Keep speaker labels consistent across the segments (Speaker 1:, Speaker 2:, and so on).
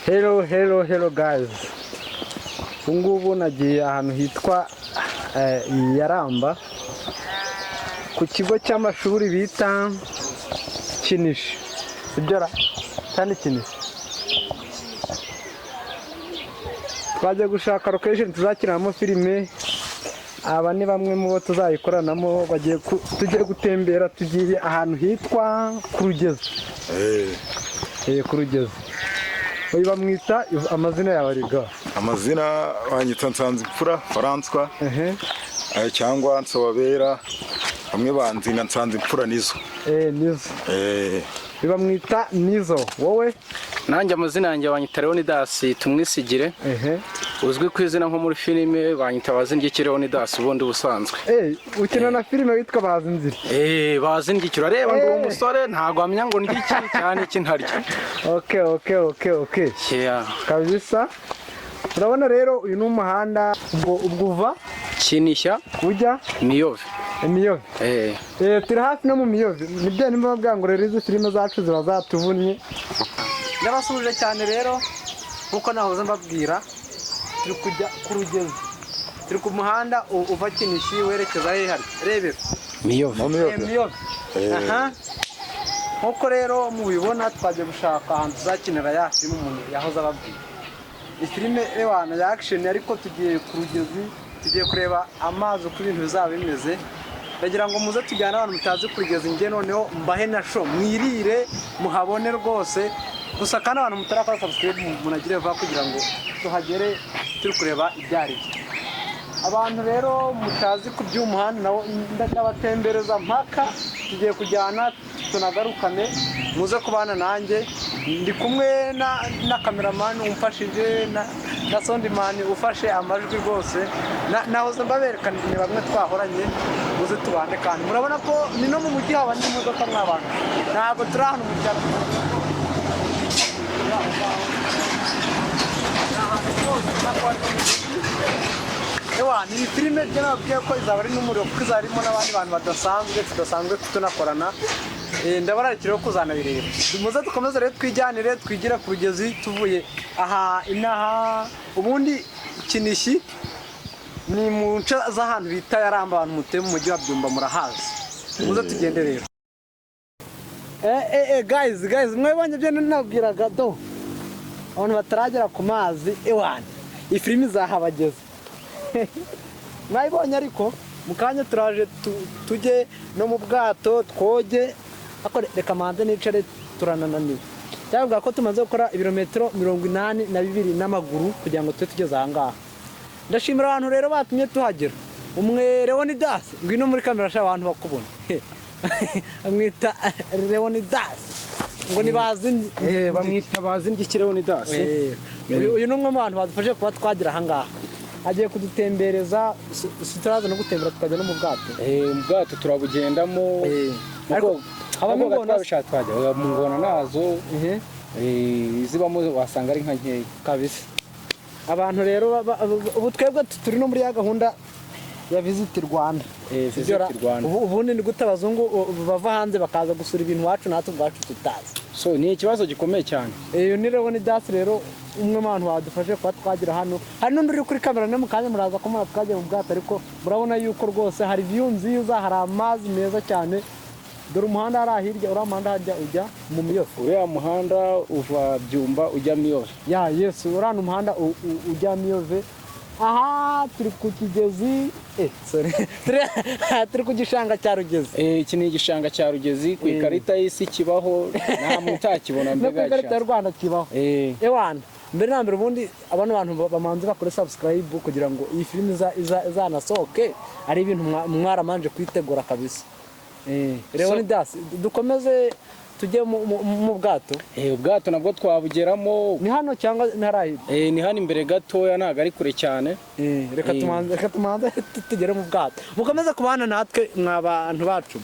Speaker 1: Hello, hello, hello guys. Ubu ngubu nagiye ahantu hitwa Yaramba, ku kigo cy'amashuri bita Kinishi. Sibyo ra? Cyane Kinishi. Twagiye gushaka location tuzakiniramo filime. Aba ni bamwe mu bo tuzayikoranamo. Bagiye tugiye gutembera, tugiye ahantu hitwa ku Rugezi. Ku Rugezi. Uyu bamwita, amazina yawe ariga?
Speaker 2: Amazina banyita Nsanzimfura François, cyangwa Nsobabera, bamwe banzi nka Nsanzimfura Nizo.
Speaker 1: Nizo. Uyu bamwita Nizo. Wowe?
Speaker 3: Nanjye amazina yanjye banyita Leonidas Tumwisigire, uzwi ku izina nko muri filime banyita Bazindyiki Leonidas ubundi busanzwe.
Speaker 1: Ukina na filime witwa Bazinzira?
Speaker 3: Bazindyiki, urareba ngo uwo musore ntabwo wamenya ngo ndya iki cyane iki ntarya.
Speaker 1: Okay. Kabisa. Urabona rero uyu ni umuhanda ubwo uva
Speaker 3: Kinishya.
Speaker 1: Ujya
Speaker 3: Miyove.
Speaker 1: Miyove.
Speaker 3: Eh.
Speaker 1: Turi hafi no mu Miyove. Nibyo nimba bavuga ngo rero izi filime zacu ziba zatuvunnye. Ndabasuhuje cyane rero, nkuko nahoze mbabwira, turi kujya ku Rugezi. Turi ku muhanda uva Kinishi werekeza hehe hari? Rebero.
Speaker 3: Miyove.
Speaker 2: Mu Miyove.
Speaker 1: Miyove. Aha. Nkuko rero mubibona, twagiye gushaka ahantu tuzakinira ya filime umuntu yahoze ababwira. Ni filime ewana ya action, ariko tugiye ku Rugezi, tugiye kureba amazi uko ibintu bizaba bimeze. Ndagira ngo muze tujyane, abantu mutazi ku Rugezi, njye noneho mbahe na show, mwirire muhabone rwose. Gusa kandi abantu mutarakora subscribe, munagire vuba kugira ngo tuhagere turi kureba ibyo ari byo. Abantu rero mutazi ku by'umuhanda nabo ndabatembereza mpaka tugiye kujyana tunagarukane. Muze kubana nanjye, ndi kumwe na cameraman umfashije na soundman ufashe amajwi rwose. Nahoze mbabereka, ni bamwe twahoranye. Muze tubane. Kandi murabona ko ni no mu mujyi haba n'imodoka mw'abantu, ntabwo turi ahantu mu cyaro. Turi aho ngaho. Ni ahantu rwose ubona ko ari mu mujyi. Ewa, ni filime byo nababwiye ko izaba ari n'umuriro, kuko izaba irimo n'abandi bantu badasanzwe tudasanzwe tunakorana. Ndabararikira rero kuzanabireba. Muze dukomeze rero twijyanire, twigire ku Rugezi tuvuye aha inaha. Ubundi Kinishi ni mu nce z'ahantu bita Yaramba. Abantu mutuye mu mujyi wa Byumba murahazi. Muze tugende rero. Guys, guys, mwabonye ibyo nabwiraga? Do abantu bataragera ku mazi, ewana, iyi filime izahabageza. Mwabibonye, ariko mu kanya turaje tujye no mu bwato twoge. Ariko reka manze nicare, turanananiwe. Cyavuga ko tumaze gukora ibirometero 82 n'amaguru kugira ngo tube tugeze aha ngaha. Ndashimira abantu rero batumye tuhagera. Umwe Leonidas, ngwino muri kamera sha, abantu bakubona. Amwita Leonidas, ngo nibazi.
Speaker 3: Bamwita Bazindyiki Leonidas.
Speaker 1: Uyu ni umwe mu bantu badufashije kuba twagera aha ngaha. Agiye kudutembereza. Si turaza no gutembera tukajya no mu bwato?
Speaker 3: Mu bwato turabugendamo.
Speaker 1: Ariko habamo
Speaker 3: habamo
Speaker 1: ingona?
Speaker 3: Twabishatse twajya. Oya, mu ngona nazo. Izibamo wasanga ari nka nkeya.
Speaker 1: Kabisa. Abantu rero ubu twebwe turi no muri ya gahunda ya Visit Rwanda.
Speaker 3: Visit
Speaker 1: Sibyo ra?
Speaker 3: Rwanda.
Speaker 1: Ubundi ni gute abazungu bava hanze bakaza gusura ibintu iwacu natwe ubwacu tutazi?
Speaker 3: So ni ikibazo gikomeye cyane.
Speaker 1: Iyo ni Leonidas rero, umwe mu bantu badufashe kuba twagira hano. Hari n'undi uri kuri kamera, no mu kanya muraza ko twagiye mu bwato. Ariko murabona yuko rwose hari view nziza, hari amazi meza cyane. Dore umuhanda hariya hirya, uriya muhanda harya ujya mu Miyove.
Speaker 3: Uriya muhanda uva Byumba ujya Miyove.
Speaker 1: Ya, yes, uriya ni umuhanda ujya Miyove. Aha turi ku kigezi, sorry, turi ku gishanga cya Rugezi.
Speaker 3: Iki ni igishanga cya Rugezi. Ku ikarita y'isi kibaho, nta muntu utakibona.
Speaker 1: No ku
Speaker 3: Mbega
Speaker 1: ikarita y'u Rwanda kibaho. Ewana, mbere na mbere ubundi abano bantu bamanze bakore subscribe kugira ngo iyi filime izanasohoke ari ibintu mwaramanje kwitegura kabisa. Leonidas, dukomeze tujye mu bwato.
Speaker 3: Ubwato nabwo twabugeramo.
Speaker 1: Ni hano cyangwa ntarahira?
Speaker 3: Ni hano imbere gatoya, ntabwo ari kure cyane.
Speaker 1: Reka tumanze, reka tumanze tugere mu bwato. Mukomeze kubana natwe mwa bantu bacu.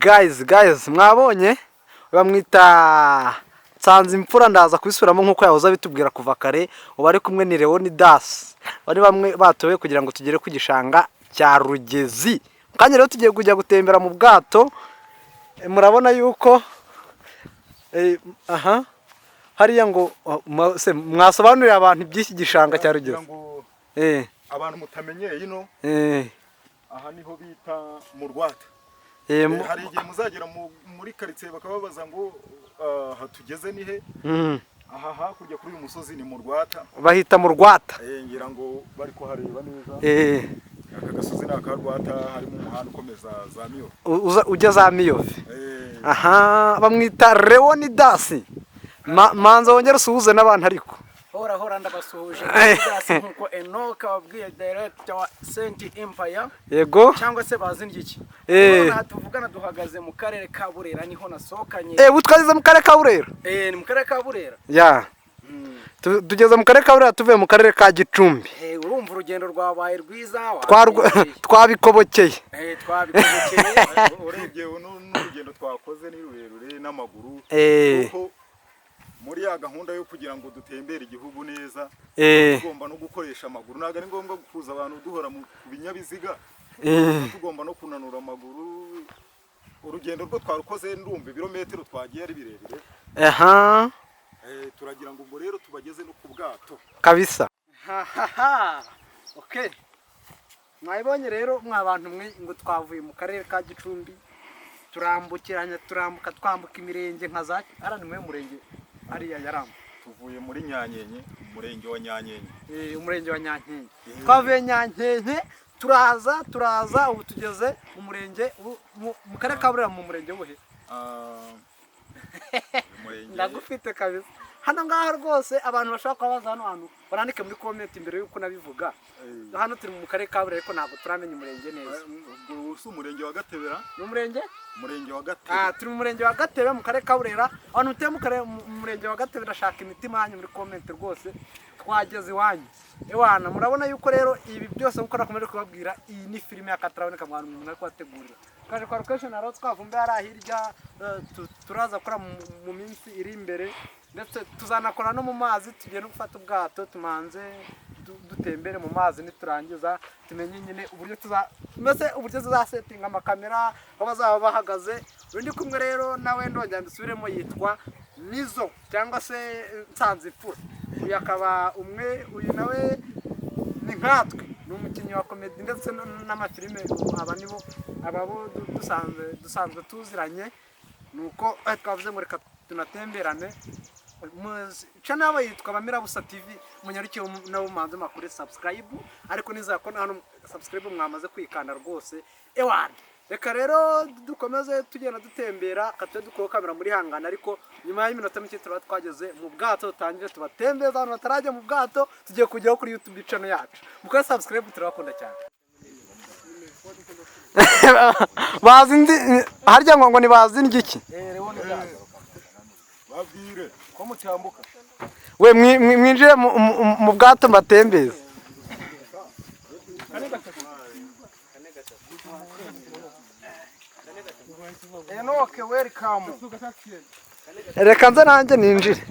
Speaker 1: Guys, guys, mwabonye bamwita Nsanzimfura, ndaza kubisubiramo nk'uko yahoze abitubwira kuva kare. Ubu ari kumwe ni Leonidas, bari bamwe batowe kugira ngo tugere ku gishanga cya Rugezi. Mu kanya rero tugiye kujya gutembera mu bwato. Murabona yuko aha Hariya ngo se mwasobanurira abantu iby'iki gishanga cya
Speaker 2: Kugira
Speaker 1: Rugezi?
Speaker 2: ngo abantu mutamenyeye ino, aha niho bita mu Rwata. Hari igihe muzagera muri karitsiye bakababaza ngo aha tugeze ni he? Aha hakurya kuri uyu musozi ni mu Rwata.
Speaker 1: Bahita mu Rwata.
Speaker 2: Ngira ngo bari kuhareba neza. Aka gasozi ni aka Rwata, harimo umuhanda ukomeza za Miyove.
Speaker 1: Ujya za Miyove. Aha bamwita Leonidas. Manza wongere usuhuze n'abantu ariko.
Speaker 3: Hora hora, ndabasuhuje. Leonidas, nkuko Enoka wabwiye, director wa Saint Empire, cyangwa se Bazindiki. None tuvugana duhagaze mu karere ka Burera, niho nasohokanye.
Speaker 1: Ubu twageze mu karere ka Burera.
Speaker 3: Ni mu karere ka Burera.
Speaker 1: Ya. Tugeze mu karere ka Burera tuvuye mu karere ka Gicumbi.
Speaker 3: Urumva urugendo rwabaye rwiza. Watembeye.
Speaker 1: Twabikobokeye.
Speaker 3: Twabikobokeye.
Speaker 2: Urebye n'urugendo twakoze ni rurerure n'amaguru, kuko muri ya gahunda yo kugira ngo dutembere igihugu neza, tugomba no gukoresha amaguru. Ntabwo ari ngombwa kuza abantu duhora ku binyabiziga, tugomba no kunanura amaguru. Urugendo rwo twarukoze, ndumva ibirometero twagiye ari birebire. Turagira ngo ubwo rero tubageze no ku bwato.
Speaker 1: Kabisa. Okay, mwabibonye rero mwa bantu mwe, ngo twavuye mu karere ka Gicumbi, turambukiranya, turambuka, twambuka imirenge nka za hariya. Ni muhe murenge hariya yaramba?
Speaker 2: Tuvuye muri Nyankenke, umurenge wa Nyankenke.
Speaker 1: Umurenge wa Nyankenke. Twavuye Nyankenke, turaza, turaza, ubu tugeze mu murenge mu karere ka Burera, mu murenge wuhe?
Speaker 2: Ah, umurenge
Speaker 1: Ndagufite kabisa hano ngaha rwose. Abantu bashobora kuba baza hano hantu barandike muri comment imbere y'uko nabivuga. Hano turi mu karere ka Burera, ariko ntabwo turamenya umurenge neza.
Speaker 2: Ubwo si umurenge wa Gatebera?
Speaker 1: Ni umurenge?
Speaker 2: Umurenge wa Gatebe.
Speaker 1: Ah, turi mu murenge wa Gatebe mu karere ka Burera. Abantu mutuye mu murenge wa Gatebe, ndashaka imitima yanyu muri comment rwose. Twageze iwanyu ewana. Murabona yuko rero ibi byose nkuko nakomeje kubabwira, iyi ni filime y'akataraboneka mu bantu umuntu ari kubategurira. Twaje kwa location aho twavumbe hariya hirya, turaza gukora mu minsi iri imbere, ndetse tuzanakora no mu mazi. Tugiye no gufata ubwato, tumanze dutembere mu mazi, niturangiza tumenye nyine uburyo tuza mbese uburyo tuzasetinga amakamera aho bazaba bahagaze. Undi kumwe rero nawe ndongera mbisubiremo, yitwa Nizo cyangwa se Nsanzimfura. Uyu akaba umwe, uyu nawe ni nkatwe, ni umukinnyi wa comedy ndetse n'amafilime. Aba nibo, aba bo dusanzwe tuziranye, nuko twavuze ngo reka tunatemberane. Channel yabo yitwa Bamirabusa TV, munyarukiye nabo manze makuri subscribe, ariko nizera ko hano subscribe mwamaze kwikanda rwose. Ewana, reka rero dukomeze tugenda dutembera katwe dukora kamera muri hangana, ariko nyuma y'iminota mike turaba twageze mu bwato, tutangire tubatembeza. Abantu batarajya mu bwato, tugiye kujyaho kuri YouTube channel yacu, mukore subscribe, turabakunda cyane. Bazi ndi harya ngo ni bazi ndiki?
Speaker 2: Babwire ko mucyambuka.
Speaker 1: We mwinjire mu bwato mbatembeze.
Speaker 3: Enoke, welcome.
Speaker 1: Reka nze nanjye ninjire.